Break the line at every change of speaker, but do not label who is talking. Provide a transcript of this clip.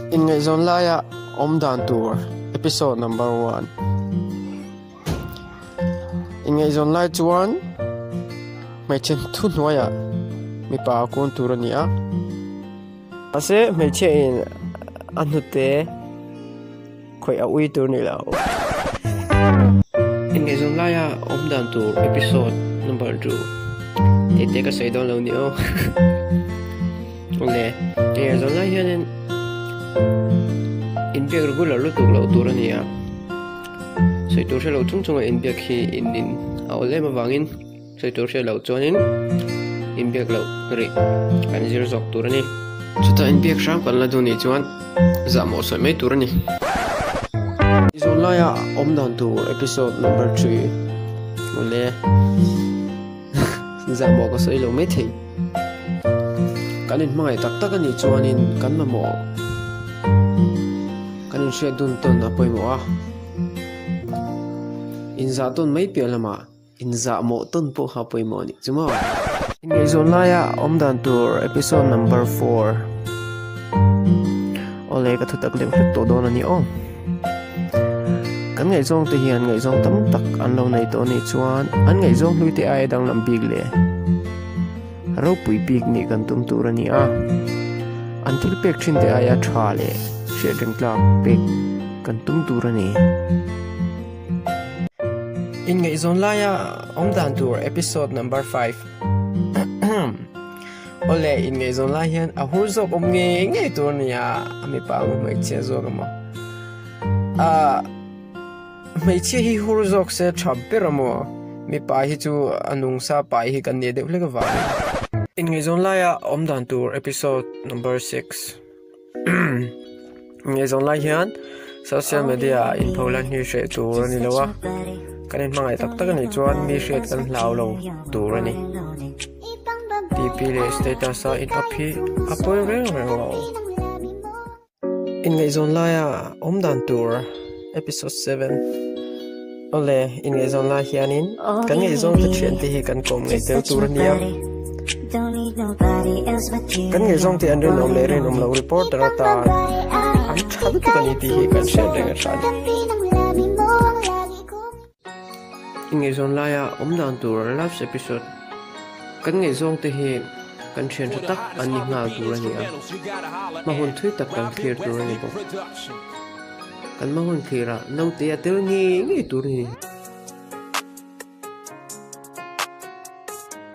Inngaihzawn laia awm dan tur episode number one. Inngaihzawn lai chuan hmeichhe thuhnuaiah mipa a kun tur a ni a. Mahse hmeichhia in a hnute khawih a ui tur ni lo. Inngaihzawn laia awm dan tur episode number two tih te ka sawi dawn lo ni aw. Awle, inngaihzawn lai hianin inbiak regular lutuk loh tur a ni a. Sawi tur hre lo chung chunga inbiak hi in in a awl em avangin sawi tur hre loh chuanin inbiak loh rih kan zir zawk tur a ni. Chutah inbiak hram kan la duh nih chuan zahmawh sawi mai tur a ni. Zawn laia awm dan tur episode number 3 awle zahmawh ka sawi lo mai thei. Kan inhmangaih tak tak a nih chuanin kan mamawh. Kan inhriat dun tawn a pawimawh a, inzah tawn mai piah lamah inzah mawh tawn pawh kha a pawimawh a nih chu maw. Inngaihzawn laia awm dan tur episode number 4 Awle ka thutak deuh hlek tawh dawn a ni aw. Kan ngaihzawng te hian ngaihzawng tam tak an lo nei tawh a nih chuan an ngaihzawng hlui te aia danglam bik leh Ropui bik nih kan tum tur a ni a, an thil pek thin te aia tha leh hriatreng tlak pek kan tum tur a ni. Inngaihzawn laia awm dan tur episode number 5 Awle, inngaihzawn lai hian a hur zawk awm ngei ngei tur a ni a, a mipa emaw hmeichhia zawk emaw. Ahh. Hmeichhia hi hur zawk se tha ber a maw? Mipa hi chu a nungsa pai hi kan nih deuh hlek avangin. Inngaihzawn laia awm dan tur episode number 6 Inngaihzawn lai hian social media ah inpho lan hi hreh tur a ni lo a, kan inhmangaih tak tak a nih chuan mi hriat kan hlau lo tur a ni. DP leh status a in up hi a pawi reng reng lo. Inngaihzawn laia awm dan tur episode 7 Awle, inngaihzawn lai hianin kan ngaihzawng te thian te hi kan kawm ngei tel tur a nia. Kan ngaihzawng te an rinawm leh rinawm lo reporter atan an tha lutuk a ni tih hi kan hriat reng a tha a ni. Inngaihzawn laia awm dan tur last episode Kan ngaihzawng te hi kan thian tha tak an ni nghal tur a ni a, hma hun thui tak kan thlir tur a ni bawk. Kan hma hun thlirah naute a tel ngei ngei tur a ni.